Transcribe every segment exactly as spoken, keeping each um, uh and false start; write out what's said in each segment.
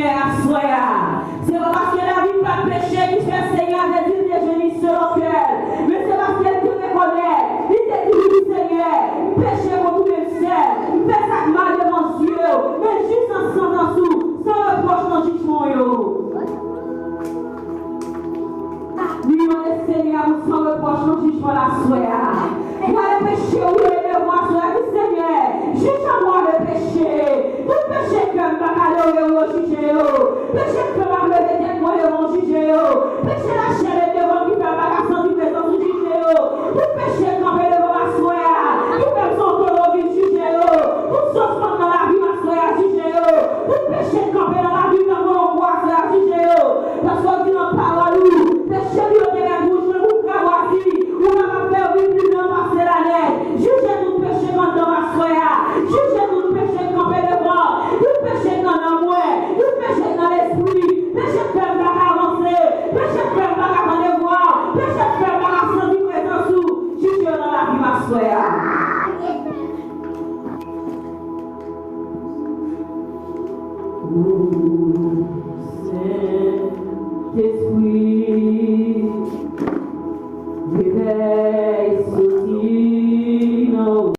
Aswè a, se pa paske David pa t peche ki fè Senyè a te di l te jeni selon kè l, men se paske l te rekonèt, li te di, wi, Senyè, m peche kont ou menm sèl, m fè sa k mal devan zye w, men jis an santans ou, san repwòch nan jijman w yo. Nou mande Senyè pou san repwòch nan jijman l aswè a. Gade peche ou yo devan aswè a, di, Senyè, jij an mwa le peche. Tout peche kè m pa ka adore w yo, jije yo. Peche kè m ap leve tèt mwen devan w, jije yo. Peche lachè met devan m ki fè m pa ka santi prezans ou, jije yo. Tout peche k kanpe devan m aswè a, ki fè m se yon tolovin, jije yo. Tout sòs k ap nan lavi m aswè a, jije yo. Tout peche k kanpe nan lavi m tankou yon gwo aswè a, jije yo. Paske w di nan pawòl ou, peche nou yo te rèd wouj menm kou krabwazi, ou kapab fè yo vin pli blan pase lanèj. Jije tout peche k anndan m aswè a. Jije tout peche k kanpe devan. Tout peche k nan nanm mwen. Tout peche k nan lespri. Peche k fè m pa ka avanse. Peche k fè m pa ka tande vwa w. Peche k fè m pa ka santi prezans ou. Jije yo nan lavi m aswè a. Sentespri, revèy soti nan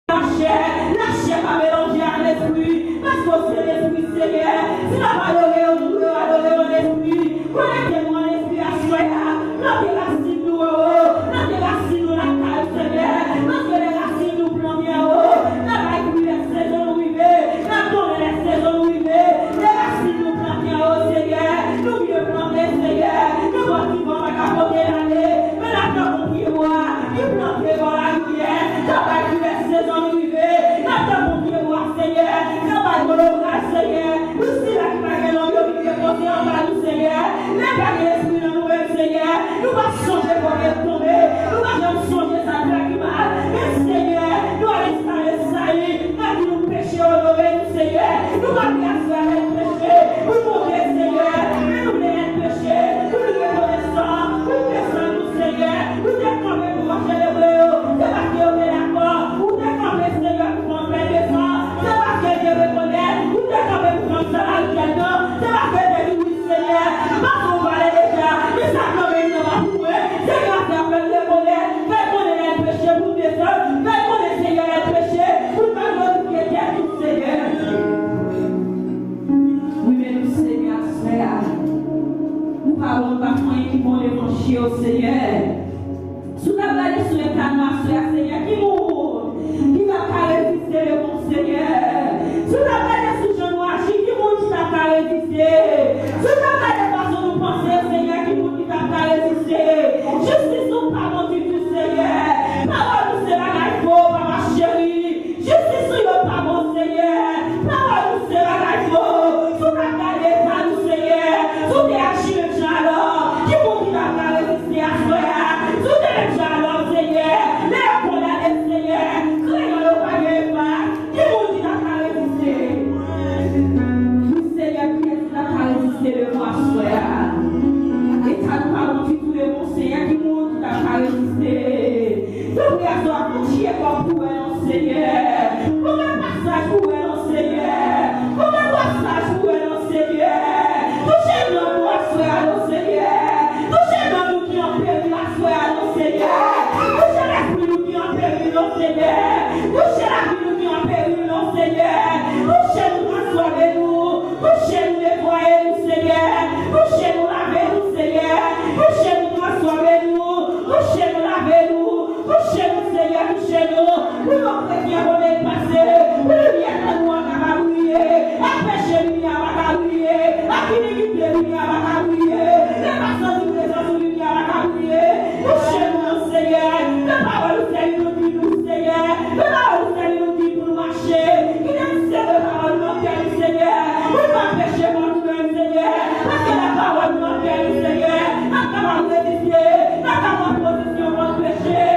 lachè, lachè pa melanje ak lespri, paske w se lespri, Senyè. Si n ap adore w, nou dwe adore w an lespri. Konekte nou an lespri aswè a. Plante rasin nou anwo. Plante rasin nou lakay ou, Senyè. Paske lè rasin nou plante anwo, n ap bay fwi lè sezon nou rive. N ap donnen lè sezon nou rive. Lè rasin nou plante anwo, Senyè, nou byen plante, Senyè. Nenpòt ti van pa ka pote l ale. Men n ap tankou pye bwa ki plante bò larivyè. N ap bay fwi lè sezon nou rive. N ap tankou pye bwa, Senyè, k ap bay gwo lombraj, Senyè. Nou sila ki pa gen lòm yo vin repoze anba nou, Senyè. Lè pa gen lespri nan nou menm, Senyè, nou p ap sonje kote n tonbe. Nou pa janm sonje sa n fè ki mal. Men, Senyè, nou al enstale sayi. N ap di nou peche onore nou, Senyè. Nou pa vle aswè a nèt peche. Nou monte, Senyè. Men nou vle nèt peche. Pou nou rekonesan. Pou nou desann nou, Senyè. Ou te kanpe pou Mòse leve yo. Se paske yo te dakò. Ou te kanpe, Senyè, pou fè w pèdi san. Se paske l te rekonèt ou te kanpe pou fanm Samarityen nan. Se paske l te di, wi, Senyè, m pa fè w pale deja, men sa k nan men m nan pa pou mwen. Senyè, sa fè l rekonèt, fè l konnen lè l peche pou l desann, fè l konnen, Senyè, lè l peche, pou l pa glorifye tèt ou, Senyè. Wi, men nou, Senyè, aswè a, ou pa bon, ou pa fè anyen ki bon devan je w, Senyè. Si w t ap gade sou eta nou aswè a, Senyè, ki moun ki t ap ka reziste devan w, Senyè? Si w t ap gade sou jan nou aji, ki moun ki t ap ka reziste? Si w t ap gade fason nou panse yo, Senyè, ki moun ki t ap ka reziste? Jistis nou pa bon ditou, Senyè. Pawòl nou se bagay fo, papa cheri. Jistis nou yo pa bon, Senyè. Pawòl nou se bagay fo. Si w t ap gade eta nou, Senyè, si w te aji menm jan a Lòb, ki moun ki t ap ka reziste aswè a? Si w te menm jan a Lòb, Senyè, lè yo kondane, Senyè, kreyon yo pa gen enpak, ki moun ki t ap ka reziste? Wi, Senyè, kiyès ki t ap ka reziste devan w aswè a? Eta nou pa bon ditou devan w, Senyè, ki moun ki t ap ka reziste? Tanpri, aswè a, fè yon ti efò pou wè non, Senyè. Fè yon pasaj pou wè non, Senyè. Fè yon pasaj pou wè non, Senyè. Touche nanm nou aswè a non, Senyè. Touche nanm nou ki an peril aswè a non, Senyè. Touche lespri nou ki an peril non, Senyè. Touche lavi nou ki an peril non, Senyè. Touche nou, transfòme nou. Touche nou, netwaye nou, Senyè. Touche nou, lave nou, Senyè. Touche nou, transfòme nou. Touche nou, lave nou. Touche nou, Senyè, touche nou. Pou nou kretyen konnen pase. Pou limyè tan nou an kapab briye. Ak peche, limyè a pa ka briye. Ak inikite, limyè a pa ka briye. Lè pa santi prezans ou, limyè a pa ka briye. Touche nou, Senyè. Fè pawòl ou sèvi nou di nou, Senyè. Fè pawòl ou sèvi nou di pou nou mache. Kite n sere pawòl ou nan kè nou, Senyè. Pou n pa peche kont ou menm, Senyè. Paske lè pawòl ou nan kè nou, Senyè, n ap kapab reziste. N ap kapab pran pozisyon kont peche.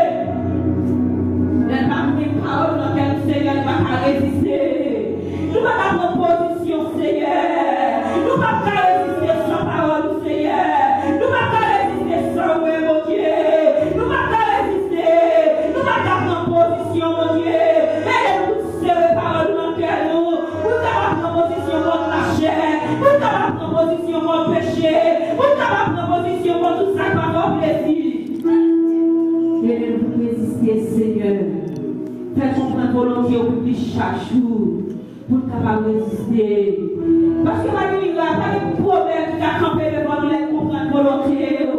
Lè n pa gen pawòl ou nan kè nou, Pou n kapab pran pozisyon kont peche. Pou n kapab pran pozisyon kont tout sa k pa fè w plezi. Ede nou pou n reziste, Senyè. Fè n konprann volonte w pi plis chak jou. Pou n kapab reziste. Paske pa gen mirak, pa gen pwoblèm ki ka kanpe devan nou lè n konprann volonte w.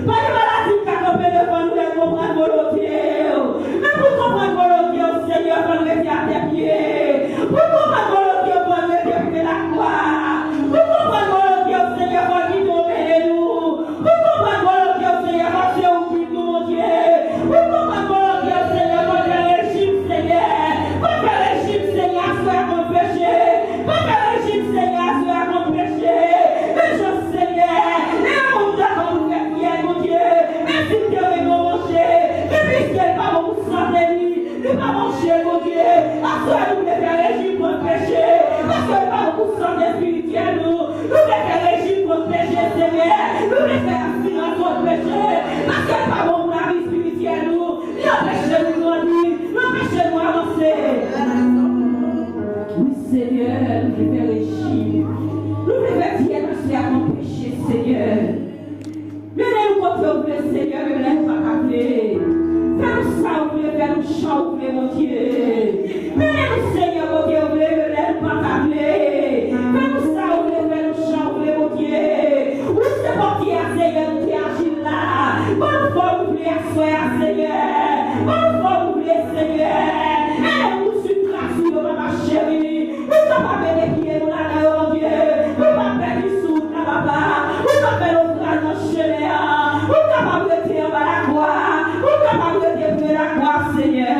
Pa gen maladi ki ka kanpe devan nou lè n konprann volonte w. Men pou n konprann volonte w, Senyè, fò n rete atè pye. Pou n konprann volonte w, fò n rete pye lakwa. Pou n konprann volonte w, Senyè, fò n kite w mennen nou. Pou n konprann volonte w, Senyè, fò se ou ki nou, Bondye. Pou n konprann volonte w, Senyè, fò n fè rejim, Senyè. Fò n fè rejim, Senyè, aswè a kont peche. Fò n fè rejim, Senyè, aswè a kont peche. Men jan, Senyè, lè yon moun dakò pou fè fyèl, Bondye, men si l te renmen w, Bondye, men piske l pa bon pou sante li, li pa bon chè, Bondye. Aswè a nou vle fè rejim kont peche, paske li pa bon pou sante espirityèl nou. Nou vle fè rejim kont peche, Senyè. Nou vle fè abstinans kont peche, paske li pa bon pou lavi espirityèl nou. Li anpeche nou grandi, li anpeche nou avanse. Wi, Senyè, nou vle fè rejim. Nou vle fè dyèt aswè a kont peche, Senyè. Mennen nou kote w vle, Senyè, menm lè nou pa ta vle. Fè nou sa w vle, fè nou jan w vle, Bondye. Mennen nou, Senyè, kote w vle, menm lè nou pa ta vle. Fè nou sa w vle, fè nou jan w vle, Bondye. Ou se pòtye a, Senyè, nou te aji la. Ban nou fòm ou vle aswè a, Senyè. Ban nou fòm ou vle, Senyè. Ede nou swiv tras ou yo, papa cheri. Pou n kapab mete pye nou ladan yo, Bondye. Pou n pa pèdi sou wout la, papa. Pou n pa fè nofraj nan chemen an. Pou n kapab rete anba lakwa. Pou n kapab rete pre lakwa, Senyè.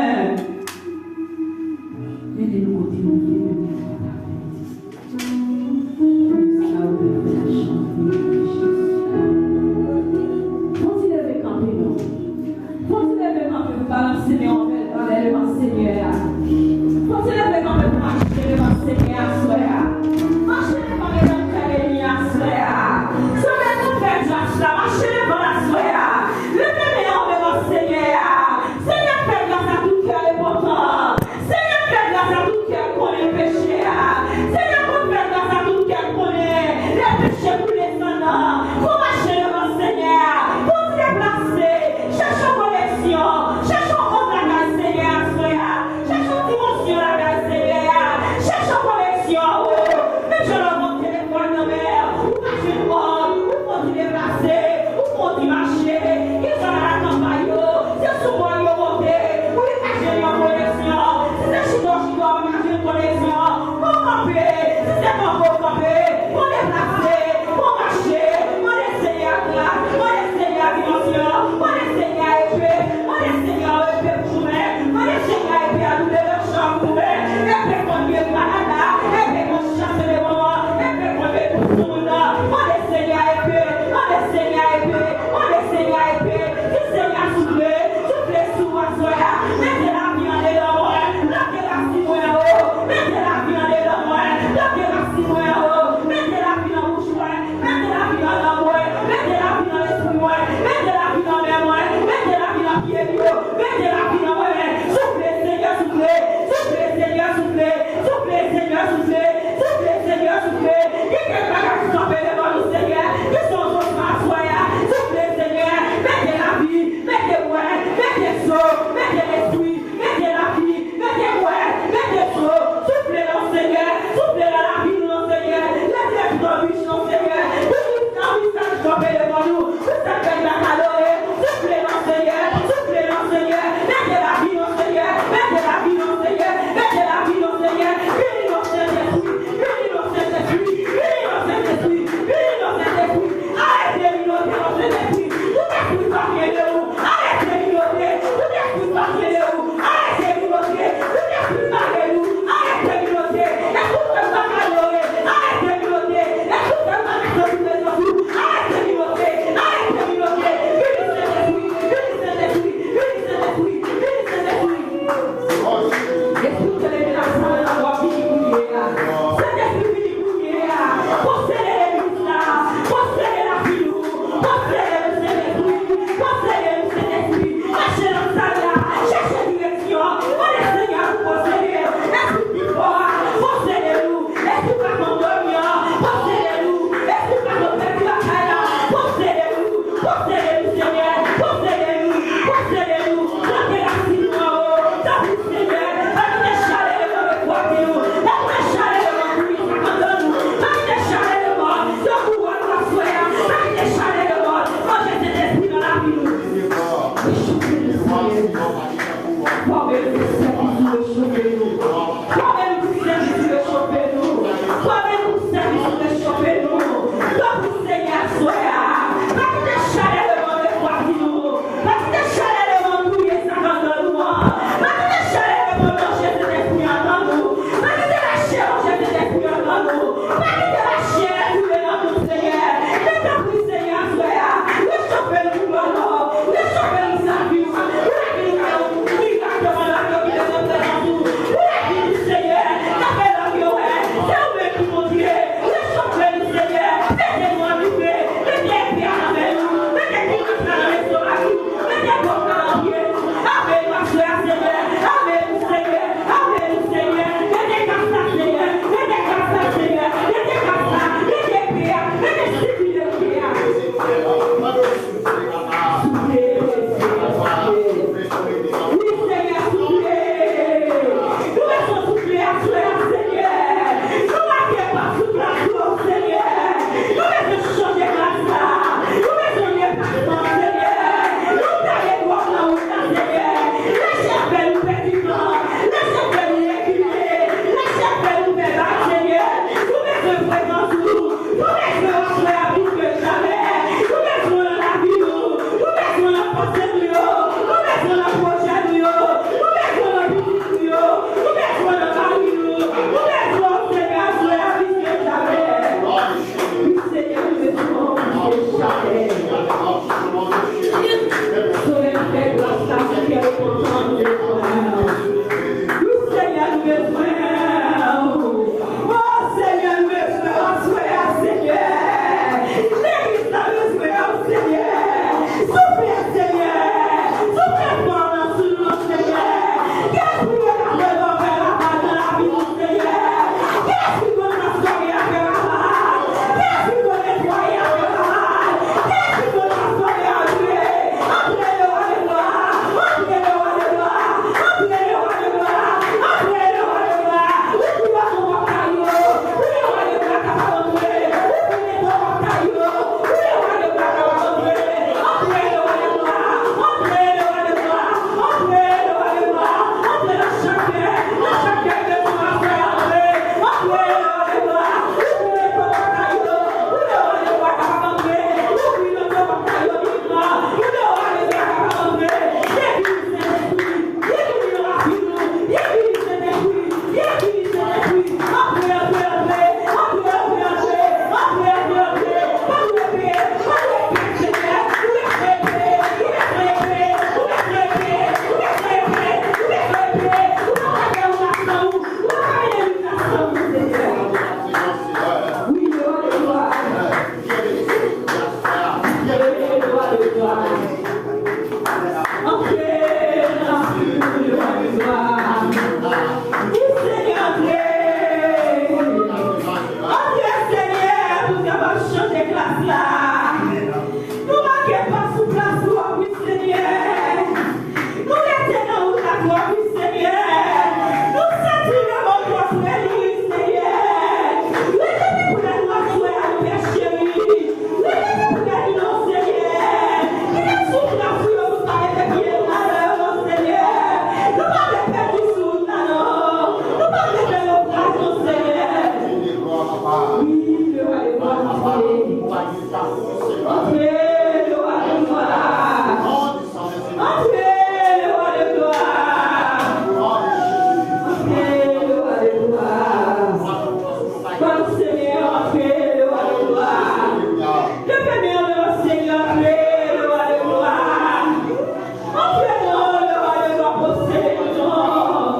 Prezans ou. Nou bezwen w aswè a plis ke jamè. Nou bezwen w nan lavi nou. Nou bezwen w nan panse nou yo. Nou bezwen w nan pwojè nou yo. Nou bezwen w nan pitit nou yo. Nou bezwen w nan mari nou. Nou bezwen w, Senyè, aswè a plis ke jamè. Wi, Senyè, nou bezwen w plis ke jamè. Solèy fè gras la, Senyè, nou kontan, nou bezwen w. Wi, Senyè, nou bezwen w. O Senyè, nou bezwen w aswè a, Senyè. Legliz la bezwen w, Senyè. Souple, Senyè. Souple fò w nan sou nou, Senyè. Ke espri restavreman fè ravaj nan lavi nou, Senyè. Ke espri konn transfòme a fè ravaj. Ke espri konn netwaye a fè ravaj. Ke espri konn transfòme a antre. Antre, le wa de glwa. Antre, le wa de glwa. Antre, le wa de glwa. Antre, le wa de glwa. Ouvri lòt pòtay yo. Ouvri le wa de glwa kapab antre. Ouvri lòt pòtay yo. Ouvri le wa de glwa kapab antre. Antre, le wa de glwa. Antre, le wa de glwa. Antre, le wa de glwa. Antre nan chak kè. Nan chak kè, ke nou ap fè antre. Antre, le wa de glwa. Ouvri lòt pòtay yo. Ouvri le wa de glwa kapab antre. Ouvri lòt pòtay yo. Antre nan lavi nou, le wa de glwa. Wi, Senyè, antre. Antre, Senyè, pou kapab chanje plas la. Nou make pa sou plas ou a, wi, Senyè. Nou rete nan wout la twòp, wi, Senyè. Nou santi lemonn twò pre nou, wi, Senyè. Rete pi pre nou aswè a, Pè cheri. Rete pi pre nou, Senyè. Kite sou plas ou yo pou pa rete pye nou nan yo, Senyè. Nou pa vle pèdi sou wout la, non. Nou pa vle fè naufrage, non, Senyè. Wi, le wa de glwa, antre. Antre, le wa de glwa. Antre, le wa de glwa. Antre, le wa de glwa. Antre, le wa de glwa. Leve men w devan Senyè, antre, le wa de glwa. Antre non, le wa de glwa, posede nou non.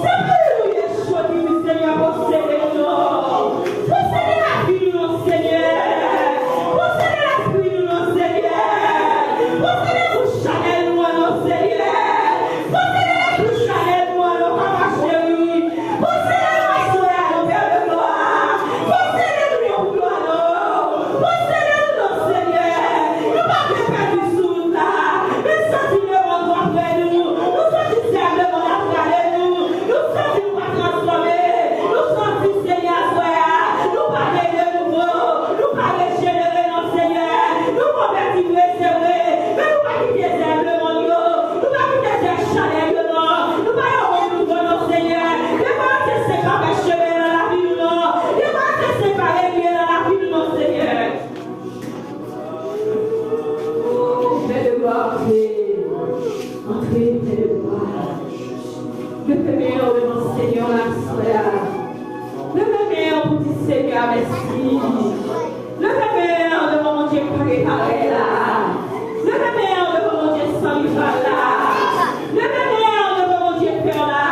Se pou ou ye chodi, wi, Senyè, posede nou non. Posede lavi nou non, Senyè. Posede lespri nou non, Senyè. Posede tou chanèl nou an non, Senyè. Posede tou chanèl nou an non, Papa cheri. Posede nou aswè a non, Pè de glwa. Posede nou non, pou glwa non. Posede nou non, Senyè. Nou pa vle pèdi sou wout la. Nou santi lemonn twò pre nou. Nou santi sèl lemonn ap gade nou. Nou santi nou pa transfòme. Nou santi, Senyè, aswè a, nou pa ne de nouvo. Nou pa rejenere non, Senyè. Nou konvèti vre, se vre. Men nou pa kite zèv lemonn yo. Nou pa kite zèv chanèl yo non. Nou pa yo renouvo non, Senyè. Debarase senk pa fè chemen nan lavi nou non. Debarase senk pa renye nan lavi nou non, Senyè. O, Pè de glwa, antre. Antre, Pè de glwa. Leve men w devan Senyè a aswè a. Leve men w pou di Senyè a mèsi. Leve men w devan Bondye k pa gen parèy la. Leve men w devan Bondye san rival la. Leve men w devan Bondye pè w la.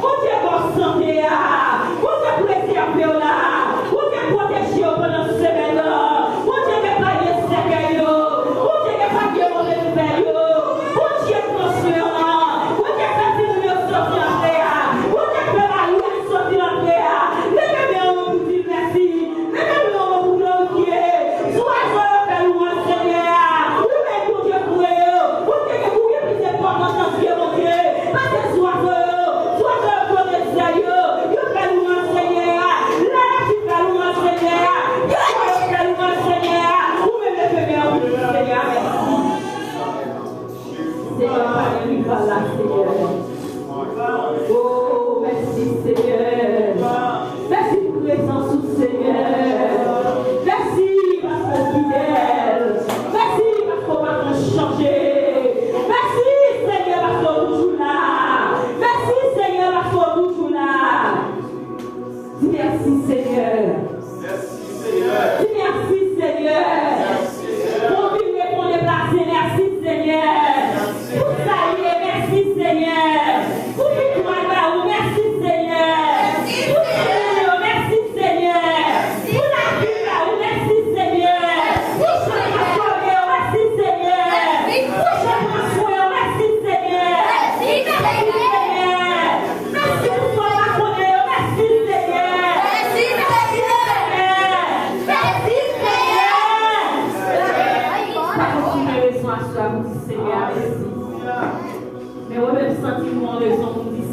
Bondye ba w sante a. Bondye prezève w la. Bondye pwoteje w pandan semèn nan. Bondye epanye sèkèy yo. Bondye epanye move nouvèl yo. Bondye pran swen w la. Bondye fè timoun yo soti antre a. Bondye fè mari a soti antre a. Leve men w pou di l mèsi. Leve men w pou glorifye. Zwazo yo fè lwanj Senyè a. Ou menm Bondye vre yo. Bondye gen pou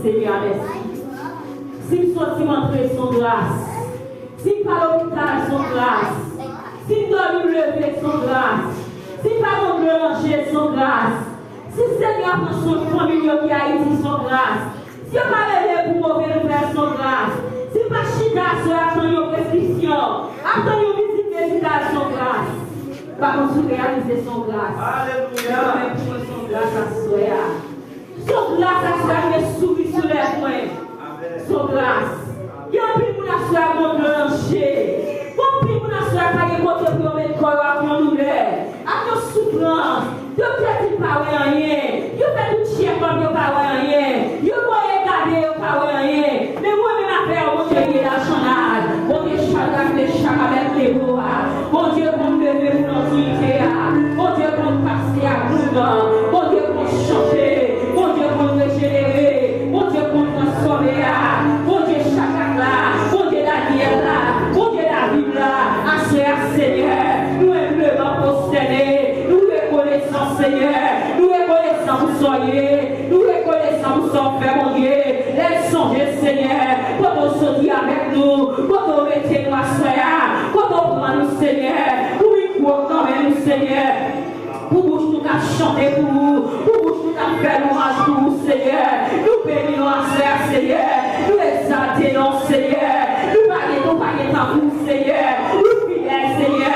Senyè, mèsi. Si m soti, m antre, se yon gras. Si m pa lopital, se yon gras. Si m dòmi, m leve, se yon gras. Si m pa gon dlo manje, se yon gras. Si Senyè a pran swen fanmi yo ki Ayiti, se yon gras. Si yo pa rele pou move nouvèl, se yon gras. Si m pa chita aswè a tann yon preskripsyon, ap tann yon vizit medikal, se yon gras. Pa konn si w reyalize se yon gras. Alelouya. Mwen, pou mwen, se yon gras aswè a. Se yon gras aswè a, gen souri sou lèv mwen. Se yon gras. Gen anpil moun aswè a gon dlo nan je. Gen anpil moun aswè a pa gen kote pou yo met kò yo ak yon doulè, ak yon soufrans. Doktè di pa wè anyen. Yo fè tout tchèkòp, yo pa wè anyen. Yo voye gade, yo pa wè anyen. Men mwen menm avè w, Bondye Rachannad, Bondye Chadrak, Mechak, Abèdnego a, Bondye konn leve moun an diyite a, Bondye konn pase ak moun nan, Bondye konn chanje, Bondye konn rejenere, Bondye konn transfòme a, Bondye Chadrak la, Bondye Danyèl la, Bondye David la, aswè a, Senyè, nou enbleman pwostène, nou rekonesan, Senyè, nou rekonesan pou sa w ye. Nou rekonesan pou sa w fè, Bondye. Lè n sonje, Senyè, kote w soti avèk nou, kote w mete nou aswè a, kote w pran nou, Senyè, pou mikwo k nan men nou, Senyè, pou bouch nou k ap chante pou ou, pou bouch nou k ap fè lwanj pou ou, Senyè. Nou beni non aswè a, Senyè. Nou egzalte non w, Senyè. Nou pa gen, nou pa gen tankou w, Senyè. Ou fidèl, Senyè.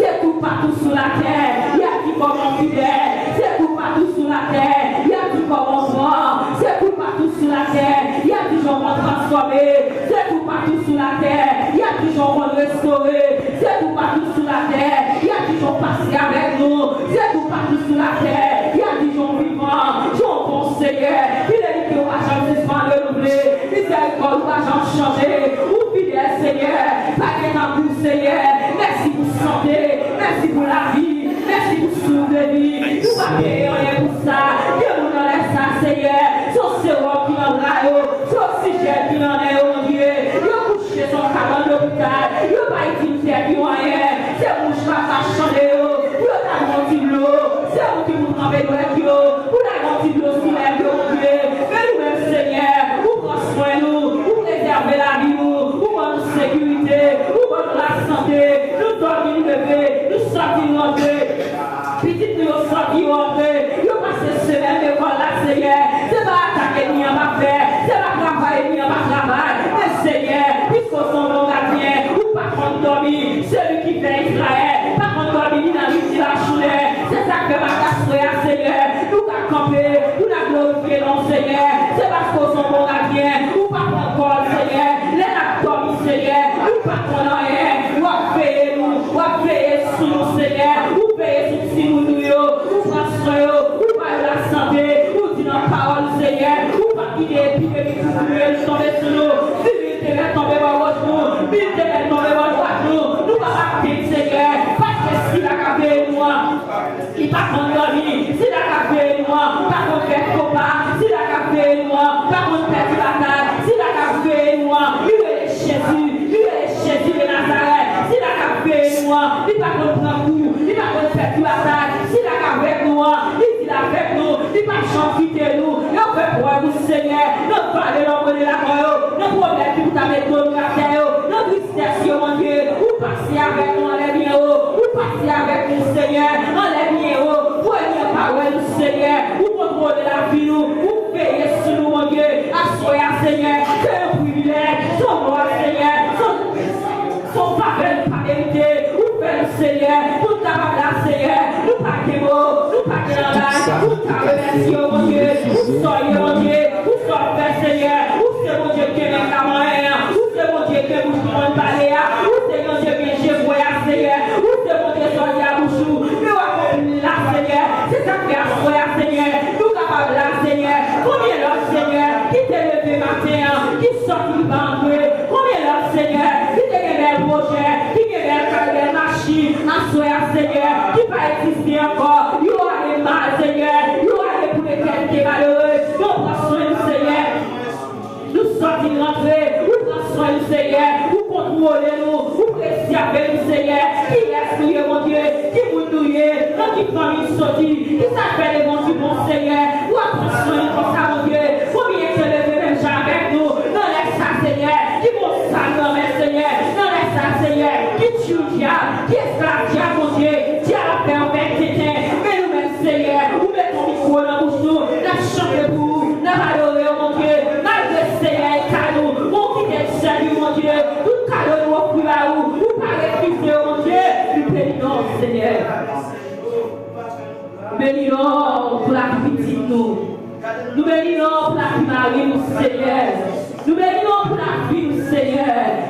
Se toupatou sou latè y ap di kòman w fidèl. Se toupatou sou latè y ap di kòman w gran. Se toupatou sou latè y ap di jan w konn transfòme. Se toupatou sou latè y ap di jan w konn restore. Se toupatou sou latè y ap di jan w pase avèk nou. Se toupatou sou latè y ap di jan w vivan, jan w bon, Senyè. Fidelite w pa janm sispann renouvle. Mizèrikòd ou pa janm chanje. Ou fidèl, Senyè. Pa gen tankou w, Senyè. Mèsi pou sante. Mèsi pou lavi. Mèsi pou souf de vi. Nou pa peye anyen pou sa. Gen moun nan lè sa, Senyè, se yon sewòm ki nan bra yo, se oksijèn ki nan nen yo, Bondye. Yo kouche se yon kabann lopital. Yo pa itil tèt yo anyen. Se mouch k ap mache anndan yo. Pou yo ta gon ti dlo. Se ou ki pou tranpe dwèt yo. Pou lage yon ti dlo sou lèv yo, Bondye. Men nou menm, Senyè, ou pran swen nou, ou prezève lavi nou, ou ban nou sekirite, ou ban nou lasante. Nou dòmi, nou leve, nou sòti, nou rantre. Pitit nou yo sòti, yo rantre, yo pase semèn lekòl la, Senyè. Se pa atak ènmi an p ap fè, se pa travay ènmi an p ap travay. Men, Senyè, piske w se yon bon gadyen, ou pa konn dòmi. Seli ki vèy Izrayèl pa konn dòmi ni nan midi lajounen. Se sa k fè maten aswè a, Senyè, nou ka kanpe pou n ap glorifye non w, Senyè. Se paske w se yon bon gadyen, ou pa pran kòl, Senyè. Lè n ap dòmi, Senyè, nou pa konn anyen. W ap veye nou, w ap veye sou nou, Senyè. Ou veye sou timoun nou yo, ou pran swen yo, ou ba yo lasante, ou di nan pawòl ou, Senyè, ou p ap kite epidemi pou touye nou tonbe sou nou. Di mil te mèt tonbe bò goch nou, mil te mèt tonbe bò dwat nou, nou p ap ap tann, Senyè, paske sila k ap veye nou an, li pa konn dòmi. Sila k ap veye nou an pa konn fè fo pa. Sila k ap veye nou an pa konn pèdi batay. Sila k ap veye nou an, li rele Jezi. Li rele Jezi de Nazarèt. Sila k ap veye nou an, li pa konn pran kou. Li pa konn pèdi batay. Sila k avèk nou an, li di l avèk nou. Li p ap janm kite nou. Yo fè pwèv ou, Senyè, nan vale lòmò de lamò yo, nan pwoblèm ki pou ta met do nou atè yo, nan tristès yo, Bondye. Ou pase avèk nou anlè byen wo. Ou pase avèk nou, Senyè, anlè byen wo. Pou ènmi an pa wè nou, Senyè. Ou kontwole lavi nou. Ou veye sou nou, Bondye. Aswè a, Senyè, se yon privilèj. Se yon glwa, Senyè. Se yon, se yon favè nou pa merite. Ou fè nou, Senyè, pou n kapab la, Senyè. Nou pa gen mo, nou pa gen langaj pou n ka remèsye w, Bondye, pou sa w ye, Bondye, pou sa w fè, Senyè. Ou se Bondye ki gen men k ka manyen an. Ou se Bondye ki gen bouch ki konn pale a. Ou se Bondye ki gen je k wè a, Senyè. Ou se Bondye sa w di a bouch ou, men w akonpli l la, Senyè. Se sa k fè aswè a, Senyè, nou kapab la, Senyè. Konbyen lòt, Senyè, ki te leve maten an, ki sòti, ki pa antre? Konbyen lòt, Senyè, ki te gen bèl pwojè, ki gen bèl kay, bèl machin, aswè a, Senyè, ki pa egziste ankò? Yo ale mal, Senyè. Yo ale pou letènite malere. Yo pran swen nou, Senyè. Nou sòti, n rantre, ou pran swen nou, Senyè. Ou kontwole nou, ou prezève nou, Senyè. Kiyès nou ye, Bondye? Ki moun nou ye? Nan ki fanmi n soti? Kisa k fè devan w di bon, Senyè? Ou ap pran swen nou konsa, Bondye. Konbyen k te leve menm Pitchou dyab, ki esklav dyab, Bondye, dyab ap fè yo fè tenten. Men nou menm, Senyè, ou mete yon mikwo nan bouch nou, n ap chante pou ou, n ap adore w, Bondye. Malgre, Senyè, eta nou, men w kite n sèvi w, Bondye. Tout kado nou ofri ba ou, ou pa refize yo, Bondye. Nou beni non w, Senyè. Nou beni non w pou lavi pitit nou. Nou beni non w pou lavi mari nou, Senyè. Nou beni non w pou lavi nou, Senyè.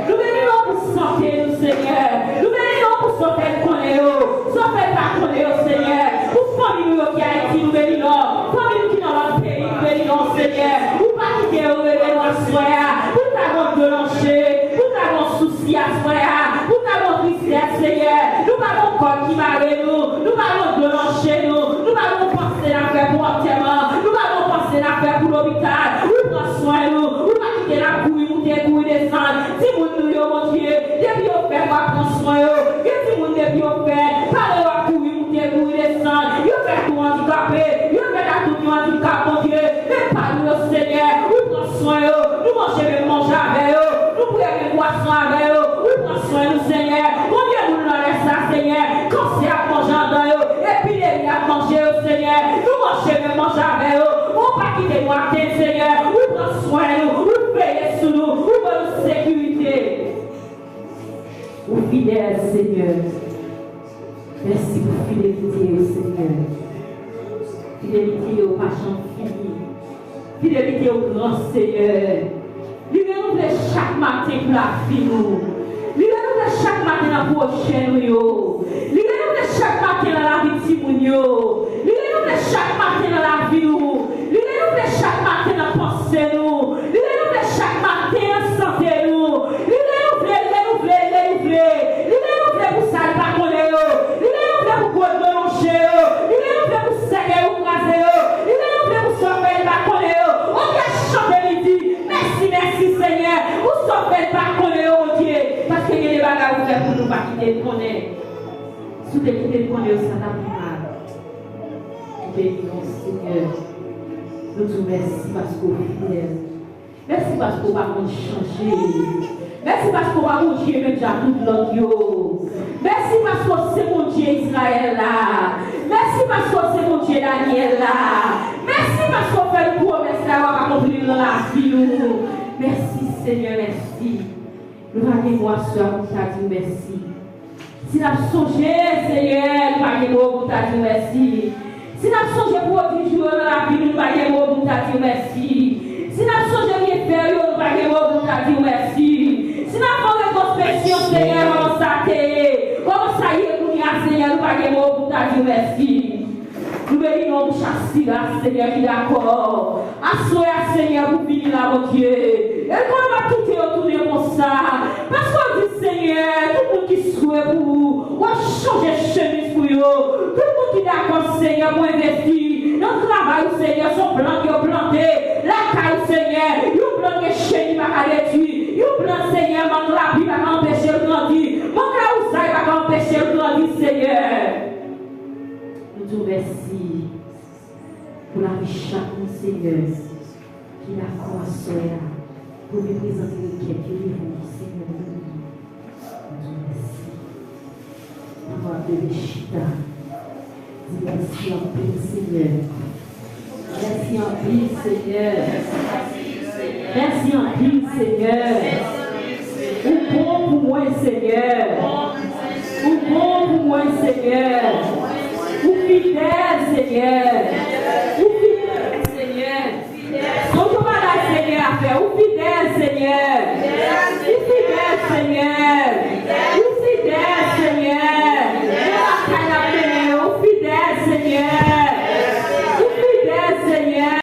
Nou beni non w pou sante nou, Senyè. Nou beni non w pou sa w fè n konnen yo, sa w fè n pa konnen yo, Senyè. Pou fanmi nou yo ki Ayiti, nou beni non w. Fanmi nou ki nan lòt peyi, nou beni non w, Senyè. Ou pa kite yo rele nou aswè a. Pou n ta gon dlo nan je, pou n ta gon sousi aswè a. Pou n ta gon tristès, Senyè. Nou pa gon kòd ki mare nou. Nou pa gon dlo nan je nou. Nou pa gon panse n ap fè pou antèman. Nou pa gon panse n ap fè pou lopital. Ou pran swen nou. Ou pa kite n ap kouri moute, kouri desann. Timoun nou yo, Bondye, depi yo fèt, w ap pran swen yo. Gen timoun depi yo fèt, paran yo ap kouri moute, kouri desann. Yo fèt tou andikape. Yo fèt ak tout yon andikap, Bondye. Men pa nou yo, Senyè, ou pran swen yo. Nou manje menm manje avè yo. Nou bwè menm bwason avè yo. Ou pran swen nou, Senyè. Konbyen moun nan lè sa, Senyè, kansè ap manje andan yo, epidemi ap manje yo, Senyè. Nou manje menm manje avè yo. Ou pa kite nou atenn, Senyè. Ou pran swen nou. Ou veye sou nou. Ou ban nou sekirite. Ou fidèl, Senyè. Mèsi pou fidelite yo, Senyè. Fidelite yo pa janm fini. Fidelite yo gran, Senyè. Li renouvle chak maten pou lavi nou. Li renouvle chak maten nan pwojè nou yo. Li renouvle chak maten nan lavi timoun yo. Li renouvle chak maten nan lavi nou. Li renouvle chak maten nan panse nou. Li renouvle chak maten nan sante nou. Li renouvle, li renouvle, li renouvle. Li renouvle pou sa l pa konnen yo. Li renouvle pou gwo dlo nan je yo. Li renouvle pou sèkèy ou kraze yo. Li renouvle pou sa w fè l pa konnen yo. Ou ka chante li di, mèsi, mèsi, Senyè. Pou sa w fè l pa konnen yo, Bondye. Paske gen de bagay ou fè pou nou pa kite l konnen. Si w te kite l konnen yo, sa t ap pi mal. Beni non w, Senyè. Nou di w mèsi paske w fidèl. Mèsi paske w pa konn chanje. Mèsi paske w pa Bondye menm jan ak tout lòt yo. Mèsi paske w se Bondye Izrayèl la. Mèsi paske w se Bondye Danyèl la. Mèsi paske w fè nou pwomès la, w ap akonpli l nan lavi nou. Mèsi, Senyè, mèsi. Nou pa gen mo aswè a pou n ta di w mèsi. Si n ap sonje, Senyè, nou pa gen mo pou n ta di w mèsi. Si n ap sonje pwodij ou yo nan lavi nou, nou pa gen mo pou n ta di w mèsi. Si n ap sonje byenfè w yo, nou pa gen mo pou n ta di w mèsi. Si n ap fè yon retwospeksyon, Senyè, kòman sa te ye, kòman sa ye kounye a, Senyè, nou pa gen mo pou n ta di w mèsi. Nou beni non w pou chak sila, Senyè, ki dakò aswè a, Senyè, pou vini la, Bondye. E nou pa kite yo tounen konsa. Paske w di, Senyè, tout moun ki swe pou ou, w ap chanje chemiz pou yo. Tout moun ki dakò, Senyè, pou envesti nan travay ou, Senyè, se yon plant yo plante lakay ou, Senyè. Yon plant ke cheni pa ka detwi. Yon plant, Senyè, mank lapli pa ka anpeche l grandi. Mank lawouze pa ka anpeche l grandi, Senyè. Nou di w mèsi pou lavi chak moun, Senyè, ki dakò aswè a pou vin prezante rekèt yo devan w, Senyè, nou beni w. Nou di w mèsi. Pandan w ap leve chita, di mèsi anpil, Senyè. Mèsi anpil, Senyè. Mèsi anpil, Senyè. Ou bon pou mwen, Senyè. Ou bon pou mwen, Senyè. Ou fidèl, Senyè.